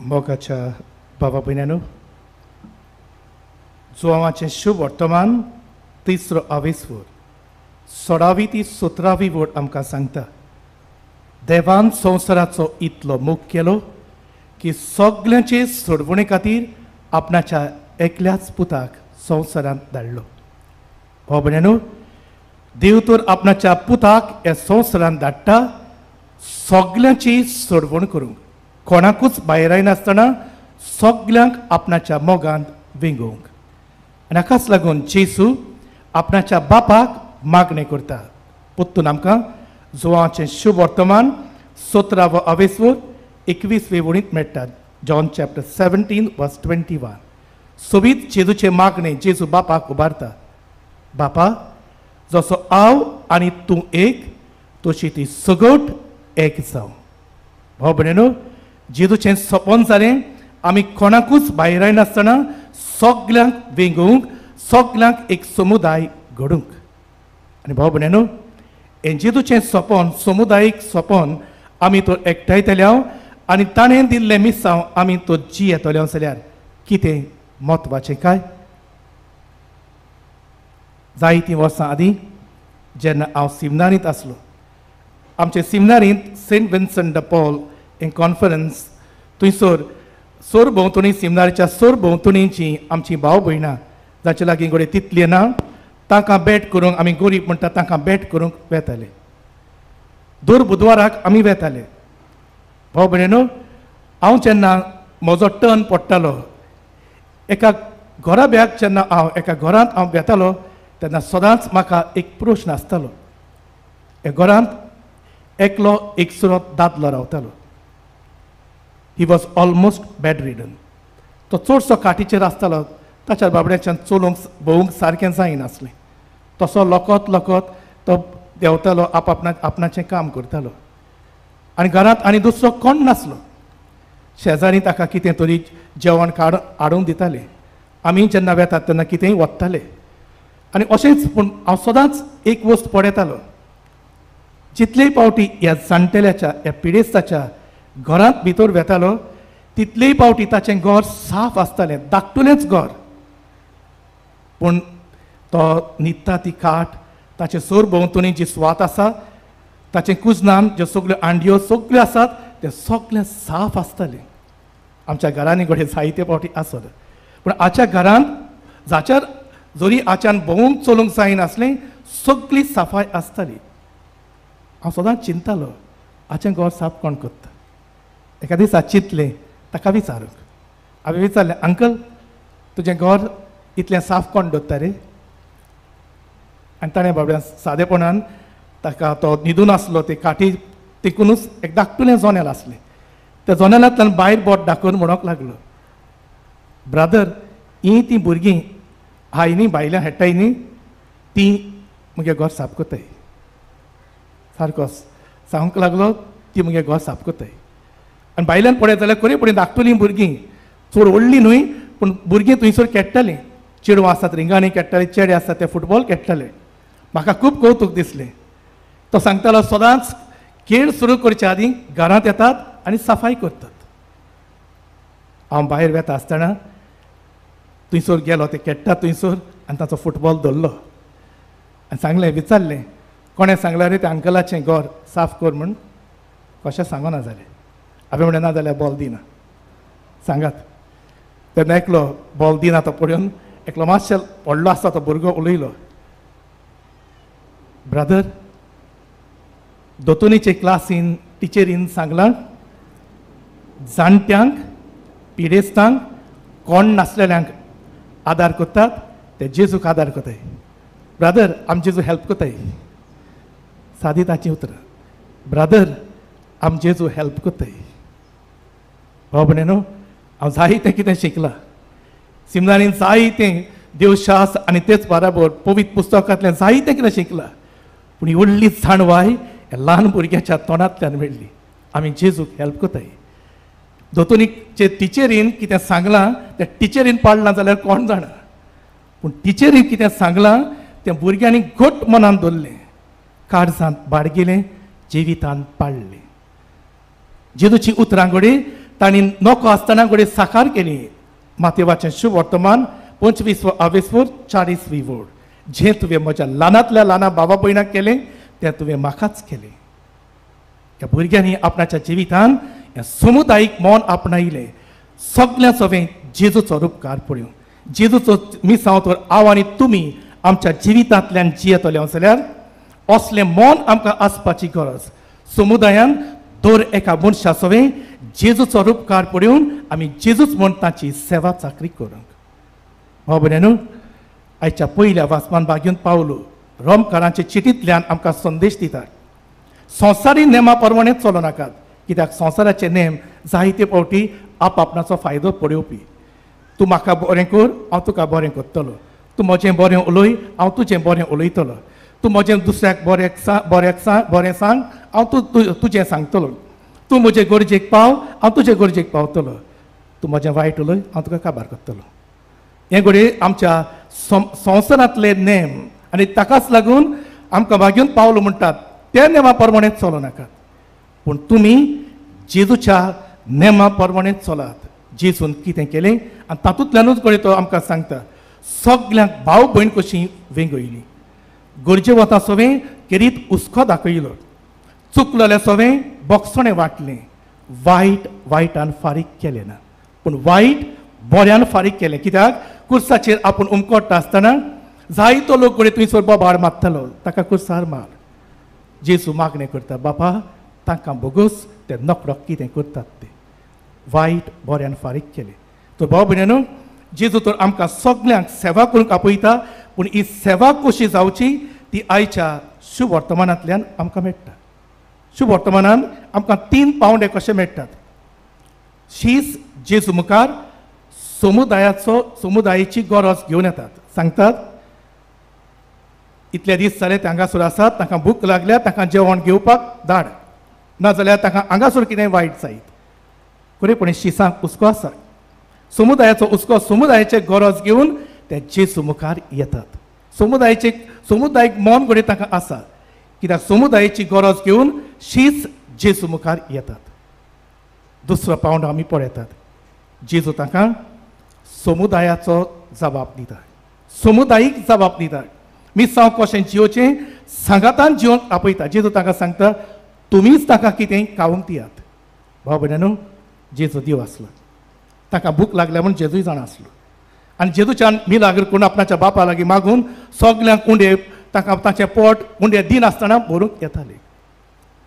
मोगाच्या बाबा भयण्यानो, जुवांचें शुभ वर्तमान तिसरो आवेसवर 16वी ती 17वी वोट आमकां सांगता, देवान संवसाराचो इतलो मोग केलो की सगल्यांचे सोडवणे खातीर आपणाच्या एकल्याच पुताक संवसारांत धाडलो. भाव भयण्यानो, देव तर आपणाच्या पुताक ह्या संवसारांत धाडटा सगल्यांची सोडवण करूंक, कोणाकूच भायर आयनासतना सगल्यांक आपणाच्या मोगांत वेंगोवंक. आनी हाकाच लागून जेजू आपणाच्या बापाक मागणें करता. पुत्तून आमकां जुवांचें शुभ वर्तमान 17वो आवेसवर 21वे वळींत मेळटा. जॉन चॅप्टर 17 वर्स 21. सोबीत जेजूचें मागणें जेजू बापाक उबारता. बापा, जसो हांव आनी तूं एक, तशी ती सगट एक जावं. भाव भयणीनो, जेजूचें सपन जालें आमी कोणाकूच भायर आयनासतना सगल्यांक वेंगोवंक, सगल्यांक एक समुदाय घडूंक. आनी भाव भयणीनो, हें जेजूचें सपन, समुदायीक सपन आमी तो एकठांयतले आनी ताणें दिल्लें मिसांव आमी तो जियेतले जाल्यार कितें म्हत्वाचें काय? जायतीं वर्सां आदीं जेन्ना हांव सिमनारींत आसलो, आमचे सिमनारींत सेंट विन्संट the Paul हें कॉन्फरन्स, थंयसर सोर भोंवतणी, सिमनारीच्या सोर भोंवतणीची आमची भाव भयणां जाचे लागीं घडये तितली ना, तांकां भेट करूंक, आमी गरीब म्हणटा तांकां भेट करूंक वेताले. दर बुधवाराक आमी वेताले. भाव भयणीनो, हांव जेन्ना म्हजो टर्न पडटालो एका घराब्याक, जेन्ना हांव एका घरांत हांव वेतालो तेन्ना सदांच म्हाका एक प्रश्न आसतालो. ह्या घरांत एकलो एकसुरो दादलो रावतालो. He was almost bed ridden. तो चडसो काटीचेर आसतालो. ताच्या बाबड्याच्यान चलोवंक भोवूंक सारकें जायनासलें. तसो लकत लकत तो देंवतालो, आप आपणाचें काम करतालो. आनी घरांत आनी दुसरो कोण नासलो. शेजारी ताका कितें तरी जेवण काडून हाडून दिताले. आमी जेन्ना वेतात तेन्ना कितेंय वत्ताले. आनी अशेंच पूण हांव सदांच एक वस्त पळयतालो, जितलेय पावटी ह्या जाणटेल्याच्या, ह्या पिडेस्ताच्या घरांत भितर वेतालो तितलेय पावटी ताचें घर साफ आसतालें, धाकटुलेंच घर. पूण तो न्हिदता ती खाट, ताचे सोर भोंवतणी जी सुवात आसा, ताचें कुजनान ज्यो सगल्यो आंडयो सगल्यो आसात तें सगळें साफ आसतालें. आमच्या घरांनी घडये जायते पावटी आसत, पूण आच्या घरांत जाच्यार जरी आच्यान भोंवूंक चलूंक जायनासलें, सगळी सफाय आसताली. हांव सदांच चिंतालो आचें घर साफ कोण करता. एका दिसा चिंतलें ताका विचारूंक. हांवें विचारलें, अंकल तुजें घर इतलें साफ कोण दवरता रे? आनी ताणें बाबड्या सादेपणान, ताका तो न्हिदून आसलो ते काठी तेकूनच एक धाकटुलें जोनेल आसलें, त्या जोनेलांतल्यान भायर बोट दाखोवन म्हणूंक लागलो, ब्रादर ही तीं भुरगीं हाय न्ही भायल्यान हाडटाय न्ही, तीं म्हगे घर साफ करताय. सारको सांगूंक लागलो, ती म्हगे घर साफ करताय. आनी भायल्यान पळयत जाल्यार खरी पळय धाकटुलीं भुरगीं, चड व्हडलीं न्हय पूण भुरगीं थंयसर खेळटालीं. चेडवां आसात रिंगांनी खेळटालीं, चेडे आसात ते फुटबॉल खेळटाले. म्हाका खूब कौतूक दिसलें. तो सांगतालो सदांच खेळ सुरू करच्या आदीं घरांत येतात आनी सफाई करतात. हांव भायर वेता आसतना थंयसर गेलो, ते खेळटा थंयसर, आनी ताचो फुटबॉल धरलो आनी सांगलें, विचारलें, कोणें सांगलें रे त्या अंकलाचें घर साफ कर म्हूण? कशें सांगना जालें. हांवें म्हणलें, ना जाल्यार बॉल दिना, सांगात. तेन्ना एकलो बॉल दिना तो पळोवन एकलो मातशें व्हडलो आसता तो भुरगो उलयलो, ब्रदर दोतोनीचे क्लासीन टिचरीन सांगलां जाणट्यांक, पिडेस्तांक, कोण नासलेल्यांक आदार करतात ते जेजूक आदार करताय. ब्रादर आम जेजू हेल्प करताय. सादी ताचीं उतरां, ब्रादर आम जेजू हेल्प करताय. भाव भयणीनो, हांव जायतें कितें शिकलां सिमनारीन, जायतें देवशास्त्र आनी तेच बराबर पवित्र पुस्तकांतल्यान जायतें कितें शिकलां, पूण व्हडली जाणवाय ह्या ल्हान भुरग्याच्या तोंडांतल्यान मेळ्ळी. आमी जेजूक हेल्प करताय. दोतोनीचे टिचरीन कितें सांगलां तें टिचरीन पाळना जाल्यार कोण जाणा, पूण टिचरीन कितें सांगलां तें भुरग्यांनी घट मनान दवरलें, काळजांत बाळगिलें, जिवितान पाळ्ळें. जेजूची उतरां घडये तांणी नको आसतना घडये साकार केली. मातेवाचें शुभ वर्तमान 25 आवेसवर 40वी वोड. जें तुवें म्हज्या ल्हानांतल्या ल्हाना बाबा भयणाक केलें तें तुवें म्हाकाच केलें. ह्या भुरग्यांनी आपणाच्या जिवितान हें समुदायीक मन आपणायलें. सगळ्या सवें जेजूचो रुपकार पळोवन जेजूचो मिसांव तर हांव आनी तुमी आमच्या जिवितांतल्यान जियेतले जाल्यार असलें मन आमकां आसपाची गरज. समुदायान दर एका मनशा सवें जेजूचो रुपकार पळोवन आमी जेजूच म्हूण ताची सेवा चाकरी करूंक. भाव भयणांनो, आयच्या पयल्या वाचमान बागेवन पावलो रोमकारांचे चिटींतल्यान आमकां संदेश दितात. संवसारी नेमा प्रमाणे चलो नाकात, कित्याक संवसाराचे नेम जायते फावटी आपणाचो फायदो पळोवपी. तूं म्हाका बरें कर, हांव तुका बरें करतलो. तूं म्हजें बरें उलय, हांव तुजें बरें उलयतलो. तूं म्हजें दुसऱ्याक बरें सांग, हांव तुजें सांगतलो. तूं म्हजे गरजेक पाव, हांव तुजे गरजेक पावतलो. तूं म्हजें वायट उलय, हांव तुका काबार करतलो. हें घडये आमच्या संवसारांतले नेम आनी ताकाच लागून आमकां मागीर पावलो म्हणटात त्या नेमा प्रमाणे चलो नाकात, पूण तुमी जेजूच्या नेमा प्रमाणे चलात. जेजून कितें केलें आनी तातूंतल्यानूच घडये तो आमकां सांगता सगल्यांक भाव भयण कशी वेंगयली. गरजे वता सवें केरीत हुस्को दाखयलो, चुकलेल्या सवें बोगसणें वांटलें, वायट वायटान फारीक केलें ना, पूण वायट बऱ्यान फारीक केलें. कित्याक कुर्साचेर आपूण उमकोट्टा आसतना जायतो लोक घडये थंयसर बोबाळ मारतालो, ताका कुर्सार मार. जेजू मागणें करता, बापा तांकां बोगस, ते नकडो कितें करतात ते. वायट बऱ्यान फारीक केलें. तर भाव भयणांनो, जेजू तर आमकां सगल्यांक सेवा करूंक आपयता, पूण ही सेवा कशी जावची ती आयच्या शुभ वर्तमानांतल्यान आमकां मेळटा. शुभ वर्तमानान आमकां 3 पावंडे कशे मेळटात. शीस जेजू मुखार समुदायाचो समुदायाची गरज घेवन येतात, सांगतात इतले दीस जाले ते हांगासर आसात, तांकां भूक लागल्या, तांकां जेवण घेवपाक धाड, नाजाल्यार तांकां हांगासर कितें वायट जायत. खरेपणी शिसांक हुस्को आसा, समुदायाचो हुस्को, समुदायाचे गरज घेवन ते जेजू मुखार येतात. समुदायाचे समुदायीक मन घडये तांकां आसा, कित्याक समुदायाची गरज घेवन शीस जेजू मुखार येतात. दुसरो पावंडो आमी पळयतात, जेजू तांकां समुदायाचो जबाब दिता, समुदायीक जबाब दिता. मिसांव कशें जियोचें सांगातान जिवंक आपयता. जेजू तांकां सांगता तुमीच तांकां कितें खावंक दियात. भाव भयणांनो, जेजू देव आसलो, तांकां भूक लागल्या म्हूण जेजूय जाणा आसलो आनी जेजूच्यान मिलाग्र करून आपणाच्या बापा लागीं मागून सगल्यांक उंडे तांकां तांचें पोट उंडे दिनासतना भरूंक येताले.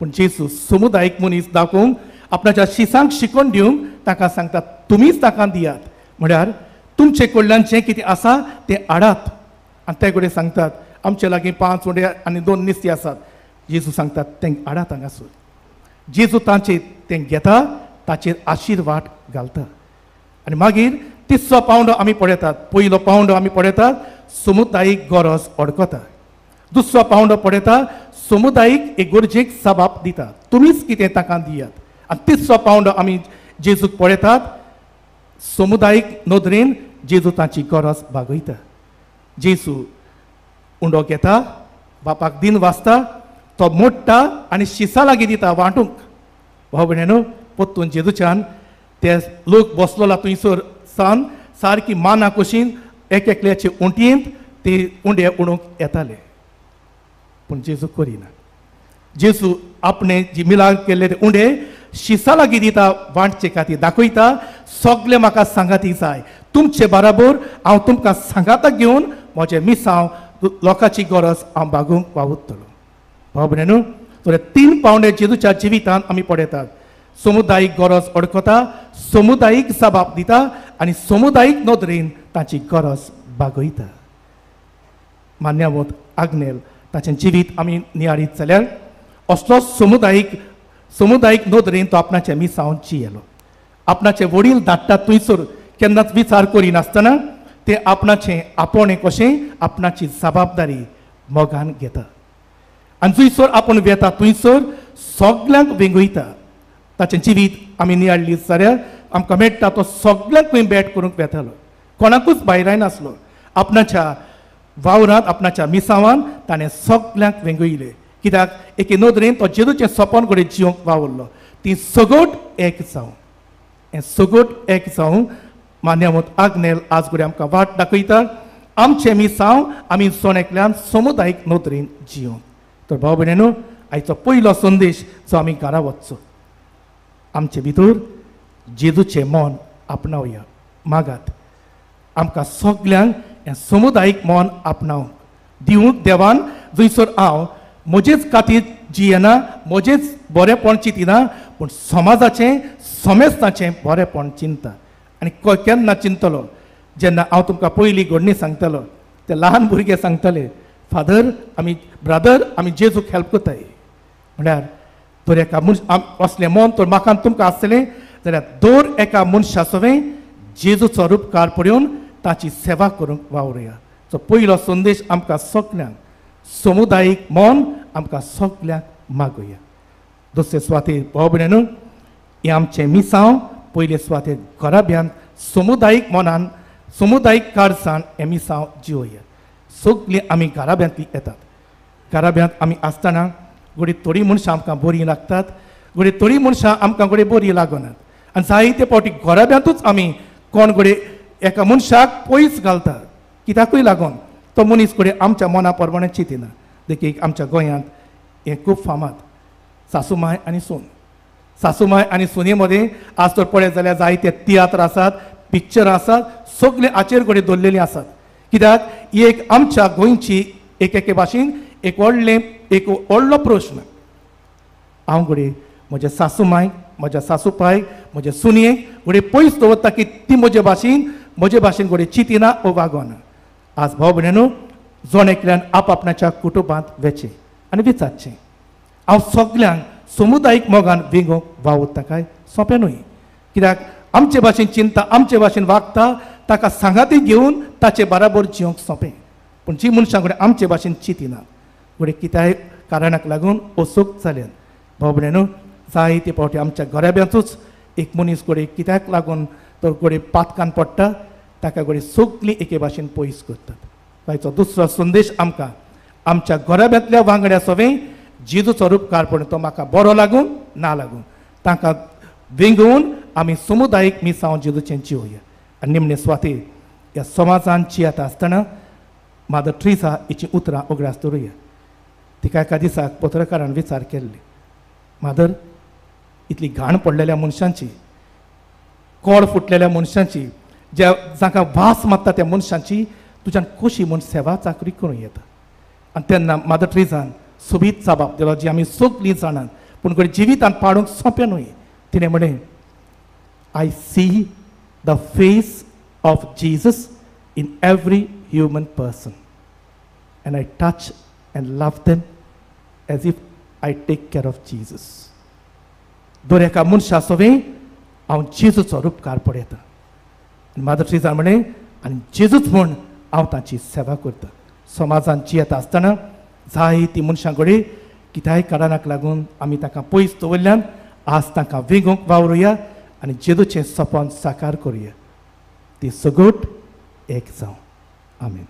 पूण जेजू समुदायीक मनीस दाखोवंक आपणाच्या शिसांक शिकोवन दिवंक तांकां सांगता तुमीच तांकां दियात, म्हळ्यार तुमचे कडल्यान जें कितें आसा तें हाडात. आनी ते कडेन सांगतात आमचे लागीं 5 उंडे आनी 2 नुस्तीं आसात. जेजू सांगतात तें हाडात हांगासर. जेजू तांचे तें घेता, ताचेर आशिर्वाद घालता. आनी मागीर तिसरो पावंडो आमी पळयतात. पयलो पावंडो आमी पळयतात समुदायीक गरज अडकता, दुसरो पावंडो पळयता समुदायीक एक गरजेक जबाब दिता, तुमीच कितें तांकां दियात. आनी तिसरो पावंडो आमी जेजूक पळयतात समुदायीक नदरेन जेजू तांची गरज भागयता. जेजू उंडो घेता, बापाक दिन वाचता, तो मोडटा आनी शिसा लागीं दिता वांटूंक. भाव भयणांनो, परतून जेजूच्यान ते लोक बसलोला थंयसर सान सारकी माना कशीन एक एकल्याचे उंटयेंत ते उंडे उडोवंक येताले, पूण जेजू करिना. जेजू आपणे जी मिलाग्र केल्ले ते उंडे शिसा लागीं दिता वांटचे खातीर, दाखयता सगळे म्हाका सांगाती जाय, तुमचे बराबर हांव तुमकां सांगाताक घेवन म्हजें मिसांव लोकांची गरज हांव भागोवंक वावुरतलो. भाव भयणांनो, तर 3 पावंडे जेजूच्या जिवितांत आमी पळयतात. समुदायीक गरज अडकता, समुदायीक जबाब दिता आनी समुदायीक नदरेन तांची गरज भागयता. मान्यवंत आग्नेल ताचें जिवीत आमी नियाळीत जाल्यार असलो समुदायीक नदरेन तो आपणाचें मिसांव जियेलो. आपणाचे वडील धाडटात थंयसर केन्नाच विचार करिनासतना ते आपणाचें आपोवणें कशें आपणाची जबाबदारी मोगान घेता आनी जंयसर आपूण वेता थंयसर सगल्यांक वेंगयता. ताचें जिवीत आमी नियाळ्ळी जाल्यार आमकां मेळटा तो सगल्यांक खंय भेट करूंक वेतालो, कोणाकूच भायरायनासलो. आपणाच्या वावरांत आपणाच्या मिसावान ताणें सगल्यांक वेंगयलें, कित्याक एके नदरेन तो जेजूचें सपन कडेन जिवंक वावुरलो. ती सगट एक जावं. हें सगट एक जावं मान्यवंत आग्नेल आज घडये आमकां वाट दाखयता. आमचें मिसांव आमी जण एकल्यान समुदायीक नदरेन जियोंक. तर भाव भयणीनो, आयचो पयलो संदेश जो आमी घरा वचचो, आमचे भितर जेजूचें मन आपणावया. मागात आमकां सगल्यांक हें समुदायीक मन आपणावंक दिवंक देवान, जंयसर हांव म्हजेच खातीर जियेना, म्हजेच बरेंपण चिंतिना, पूण समाजाचें समेस्ताचें बरेंपण चिंता. आनी केन्ना चिंतलो? जेन्ना हांव तुमकां पयली घडणी सांगतलो, ते ल्हान भुरगे सांगतले, फादर आमी ब्रदर आमी जेजूक हेल्प करताय. म्हळ्यार तर एका मनश असलें मन तर म्हाका तुमकां आसतलें जाल्यार दर एका मनशा सवें जेजूचो रुपकार पळोवन ताची सेवा करूंक वावरुया. सो पयलो संदेश आमकां सगल्यांक समुदायीक मन आमकां सगल्यांक मागुया. दुसरे सुवातेर भाव भयणीनो, हें आमचें मिसांव पयले सुवातेर घराब्यांत समुदायीक मनान समुदायीक कारसान हें मिसांव जिवया. सगळीं आमी घराब्यांतली येतात. घराब्यांत आमी आसतना घडये थोडीं मनशां आमकां बरीं लागतात, घडये थोडीं मनशां आमकां घडये बरीं लागनात. आनी जायते फावटी घराब्यांतूच आमी कोण घडये एका मनशाक पयस घालतात, कित्याकूय लागून तो मनीस घडये आमच्या मना प्रमाणे चिंतिना. देखीक आमच्या गोंयांत हें खूब फामाद, सासूमाय आनी सून. सासूमाय आनी सुने मदें आज तर पळयत जाल्यार जायते तियात्र आसात, पिक्चरां आसात, सगळे हाचेर घडये दवरलेलीं आसात. कित्याक ही एक आमच्या गोंयची एक एके भाशेन एक व्हडलें एक व्हडलो प्रश्न. हांव घडये म्हज्या सासूमायक, म्हज्या सासूपायक, म्हज्या सुनयेक घडये पयस दवरता की ती म्हजे भाशेन घडये चिंतिना ओ वागोना. आज भाव भयणीनो, जण एकल्यान आपआपणाच्या कुटुंबांत वेचें आनी विचारचें, हांव सगल्यांक समुदायीक मोगान वेंगोवंक वावुरता काय? सोंपें न्हय. कित्याक आमचे भाशेन चिंता, आमचे भाशेन वागता, ताका सांगाती घेवन ताचे बराबर जिवंक सोंपें. पूण जी मनशां कडेन आमचे भाशेन चिंतिना, घडये कित्याय कारणाक लागून असोक जाल्यान भाव भयणीनो, जायते फावटी आमच्या घराब्यांतूच एक मनीस घडये कित्याक लागून तो घडये पातकान पडटा, ताका घडये सगळीं एके भाशेन पयस करतात. ताचो दुसरो संदेश आमकां आमच्या घराब्यांतल्या वांगड्या सवें जेजूचो रुपकार पडून तो म्हाका बरो लागूं ना लागूं तांकां वेंगोवन आमी समुदायीक मिसांव जेजूचें जिवया. आनी निमणे सुवातेर ह्या समाजान जियेता आसतना मादर ट्रिसा हिचीं उतरां उगडास दवरुया. तिका एका दिसाक पत्रकारान विचार केल्ली, मादर इतली घाण पडलेल्या मनशांची, कोड फुटलेल्या मनशांची, ज्या जांकां वास मारता त्या मनशांची तुज्यान कशी म्हूण सेवा चाकरी करूं येता? आनी तेन्ना मादर ट्रिसान सोबीत जबाब दिलो, जी आमी सगळीं जाणात, पूण घडये जिवितान पाडूंक सोंपें न्हय. तिणें म्हणलें, I see the face of Jesus in every human person and I touch and love them as if I take care of Jesus. दर एका मनशा सवें हांव जेजूचो रुपकार पळयता. आनी मादर ट्रिसान म्हणलें, आनी जेजूच म्हूण हांव तांची सेवा करता. समाजान जियेता आसतना जायतीं मनशां कडेन कित्याय कारणाक लागून आमी तांकां पयस दवरल्यान आज तांकां वेंगोवंक वावरुया आनी जेजूचें सपन साकार करुया. ती सगट एक जावं. आमेन.